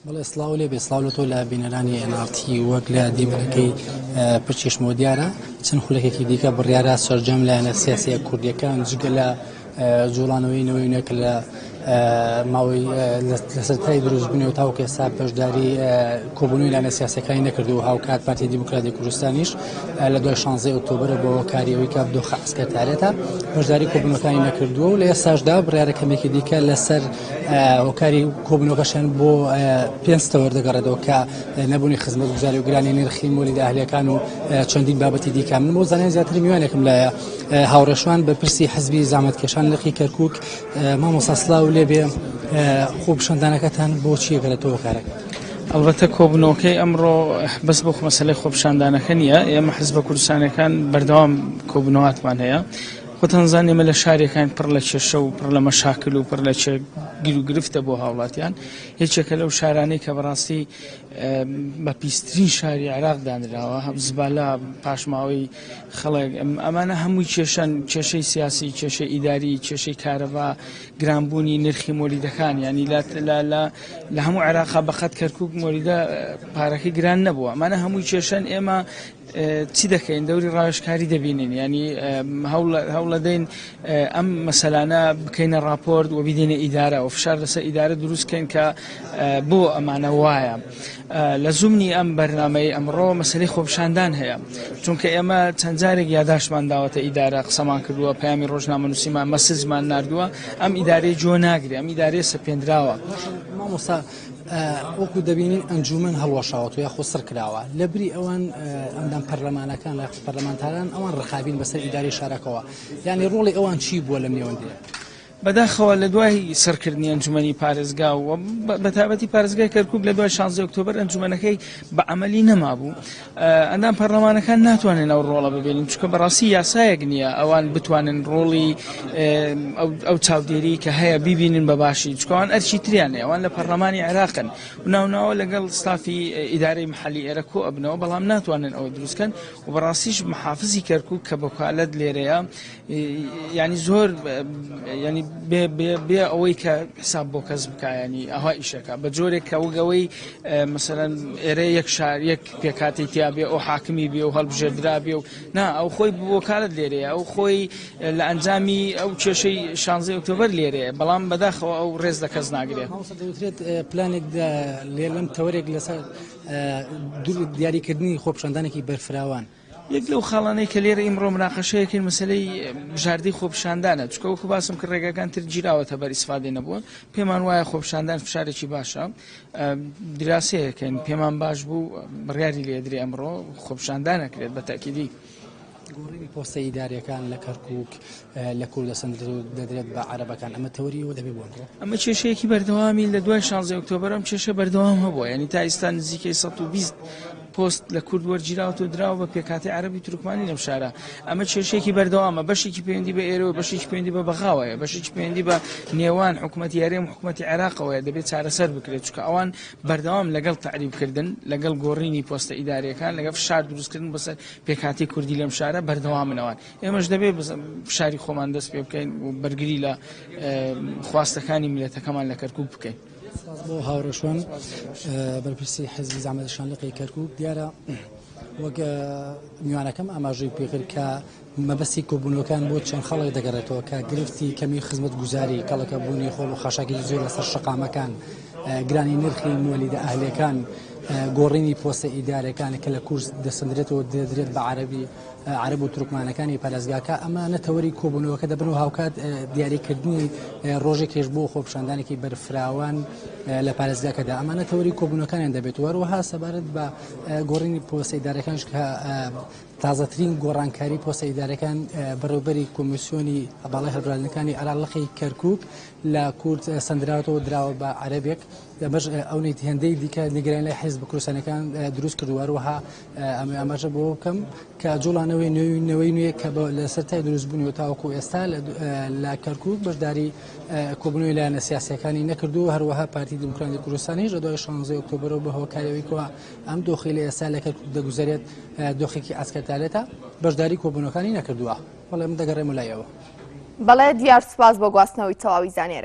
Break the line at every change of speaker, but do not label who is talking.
بەڵێ سڵاو لێ بێ سڵاو لە تۆ لە بینەرانی NRT وەک لە دیمەنەکەی پرچیشمەوە دیارە چەند خولەکێکی دیکە بڕیارە سەرجەم لایەنە سیاسیە کوردیەکان جگە لە جوڵانەوەی نەوەی نوێ کە لە ماوەی لە سەرەتای دروستبوونی و تاوەکو ئێستا بەشداری کۆبوونەوەی لایەنە سیاسەکانی نەکردو و هاوکات پارتی دیموکراتی کوردستانیش لە دوای 16 ئۆکتۆبەرە بۆ کاری ئەوەی کە دۆخە عسکەرتارێتە بەشداری کۆبوونەکانی نەکردووە و لە ئێستاشدا بڕیارە کەمێکی دیکە لەسەر هۆکاری کۆبوونەوەکەشیان بۆ پێنج تەوەر دەگەڕێتەوە کە نەبوونی خزمەتگوزاری و گرانی نرخی مۆلیدە ئەهلیەکان و چەندین بابەتی دیکە. من بۆ زانیاری زیاتر میوانێکم لایە هاوڕێشوان بە پرسی حزبی زامەتکێشان لقی کەرکک. مامۆستا سڵاو لێبێ، خۆپیشاندانەکەتان بۆ چییە گەڕێتەوە هۆکارەکە؟
ئەڵبەتە کۆبوونەوەکەی ئەمڕۆ بەس بۆ مەسەلەی خۆپیشاندانەکە نییە، ئێمە حزبە کوردستانەکان بەردەوام کۆبوونەواتمان هەیە. خۆتان زان ئێمە لە شارێکان پڕ لە کێشە و پڕ لە مەشاکل و پڕ لە گیر و گرفتە بۆ هاوڵاتیان، یەکێکە لەو شارانەی کە بەڕاستی بە پیسترین شاری عێراق دانراوە، زبالە، پاشماوەی خەڵک، ئەمانە هەمووی کێشەن، کێشەی سیاسی، کێشەی ئیداری، کێشەی کارەبا، گرانبوونی نرخی مۆلیدەکان، یعنی لە هەموو عێراقا بەقەت کەرکوک مۆلیدە پارەکەی گران نەبووە، ئەمانە هەمووی کێشەن. ئێمە چی دەکەین؟ دەوری ڕاوێژکاری دەبینین، ینی هەوڵەدەین ئەم مەسەلانە بکەینە ڕاپۆرت و بیدەینە ئیدارە و فشار لەسەر ئیدارە دروستکەین کە بۆ ئەمانە وایە. لە زومنی ئەم بەرنامەی ئەمڕۆ مەسەلەی خۆپیشاندان هەیە، چونکە ئێمە چەند جارێک یاداشتمان داوەتە ئیدارە، قسەمان کردووە، پەیامی ڕۆژنامەنووسیمان مەسجمان ناردووە، ئەم ئیدارەی جۆ ناگرێ، ئەم ئیدارەیە سەپێنراوە.
مامۆستا وەکو دەبینین ئەنجومەن هەڵوەشاوەتەوە یاخۆ سڕ کراوە، لەبری ئەوان ئەندام پەرلەمانەکان یاخود پەرلەمانتاران ئەوان ڕقابین بەسەر ئیدارەی شارەکەوە، یعنی ڕۆڵی ئەوان چی بووە لەم نێوەندەیە؟
بەداخەوە لە دوای سڕکردنی ئەنجومەنی پارێزگا و بەتایبەتی پارێزگای کەرکوک لە دوای 16 ئۆکتۆبەر ئەنجومەنەکەی بە عەمەلی نەمابوو، ئەندام پەرلەمانەکان ناتوانن ئەو ڕۆڵە ببینن، چونکە بەڕاستی یاسایەک نییە ئەوان بتوانن ڕۆڵی ئەو چاودێری کە هەیە بیبینن بە باشی، چونکە ئەوان ئەرکی تریان هەیە، ئەوان لە پەرلەمانی عێراقن و ناوناوە لەگەڵ ستافی ئیدارەی محەلی ئێرە کۆ ئەبنەوە، بەڵام ناتوانن ئەوە دروستکەن و بەڕاستیش محافزی کەرکوک کە بەکالەت لێرەیە ینی زۆر ینی بێ ئەوەی کە حساب بۆ کەس بکە ینی ئەوها ئیشەکە بە جۆرێک کە وەگەوەی مەسەرەن ئێرە یەک شار یەک پێکاتی تیاابێ ئەو حاکمی بێ و هەڵبژێردرا بێ و نا ئەو خۆی بۆکارت لێرەیە ئەو خۆی لە ئەنجامی ئەو کێشەی شانزەی ئۆکتۆبەر لێرەیە بەڵام بەداخەوە ئەو ڕێز لە کەس ناگرێت
دەوترێت پلانێک لێ لەم تەوەرێک لەسەر دیاریکردنی خۆپیشاندانێکی بەرفراوان.
یەک لەو خاڵانەی کە لێرە ئیمڕۆ مناقەشەیەکەین مەسەلەی بژاردەی خۆپیشاندانە، چونکە وەکو باسم کرد ڕێگاکان تر گیراوەتە بەر ئیسفادەی نەبووە، پێمان وایە خۆپیشاندان فشارێکی باشە، دراسەیەکەین پێمان باش بوو بڕیاری لێدرێ ئەمڕۆ خۆپیشاندان ئەکرێت بە تەئکیدی.
گۆڕینی پۆستە ئیداریەکان لە کەرکوک لە کوردستان دەدرێت بە عەرەبەکان ئەمە تەوەری ئەوە دەبێت بۆ ئەمڕۆ؟
ئەمە کێشەیەکی بەردەوامی لە دوای شانزەی ئۆکتۆبەر ئەم کێشە بەردەوام هەبووە یعنی تا ئیستا نزیکەی 120 پۆست لە کورد وەرگیراوەتەوە دراوە بە پێکهاتەی عەرەبی تورکمانی لەم شارە ئەمە کێشەیەکی بەردەوامە بەشێکی پەیوەندی بە ئێرەوە بەشێکی پەیوەندی بە بەغاوەیە بەشێکی پەیوەندی بە نێوان حکوومەتی هەرێم و حکوومەتی عێراقەوەیە دەبێت چارەسەر بکرێت چونکە ئەوان بەردەوام لەگەڵ تەعریبکردن لەگەڵ گۆڕینی پۆستە ئیداریەکان لەگەڵ فشار دروستکردن بەسەر پێکهاتەی کوردی لەم شارە بەردەوامن ئەوان ئێمەش دەبێت فشاری خۆمان دەست پێ بکەین و بەرگری لە خواستەکانی میلەتەکەمان لە کەرکوک بکەین.
سپاس بۆ هاوڕێشوان بەرپرسی حزبی زەحمەتکێشان لقی کەرکوک. دیارە وەک میوانەکەم ئاماژەی پێکرد کە مەبەستی کۆبوونەوەکان بۆ چەند خەڵک دەگەڕێتەوە کە گرفتی کەمی خزمەتگوزاری، کەڵەکەبوونی خۆڵ و خاشاکی زۆر لەسەر شەقامەکان، گرانی نرخی مۆلیدە ئەهلیەکان، گۆڕینی پۆستە ئیدارەکان کە لە کورس دەسەندرێتەوە دەدرێت بە عەرەبی عەرەب و تورکمانەکانی پارێزگاکە ئەمانە تەوەری کۆبوونەوەکە دەبن و هاوکات دیاریکردنی ڕۆژێکیش بۆ خۆپیشاندانێکی بەرفراوان لە پارێزگاکەدا ئەمانە تەوەری کۆبوونەکانیان دەبێت و هەروەها سەبارەت بە گۆڕینی پۆستە ئیدارەکانش کە تازەترین گۆڕانکاری پۆستە ئیدارەکان بەڕێوبەری کۆمیسیۆنی باڵای هەڵبژاردنەکانی عێراق لقی کەرکوک لە کورد سەندراوەتەوە دراوە بە عەرەبێک ئەمەش ئەو هێندەی دیکە نیگەرانی لای حیزب کوردستانەکان دروست کردووە هەروەها ئاماژە بۆ بکەم کە جوڵانەوەی نوێی نەوەی نوێ کە لە سەرەتای دروستبوونی و تاوەکو ئێستا لە کەرکوک بەشداری کۆبوونەوەی لایەنە سیاسیەکانی نەکردو هەروەها پارتی دیموکراتی کوردستانیش لە دوای 16 ئۆکتۆبەرەوە بە هۆکارەوەی کەوا ئەم دۆخی لە ئێستا لە کەرکوک دەگوزەرێت دۆخێکی عەسکەرتالێتە بەشداری کۆبوونەکانی نەکردووە. بەڵێ من دەگەڕێمە لای ئەوە.
بەڵێ دیار سوپاس بۆ گواستنەوەی تەواوی زانیارەکان.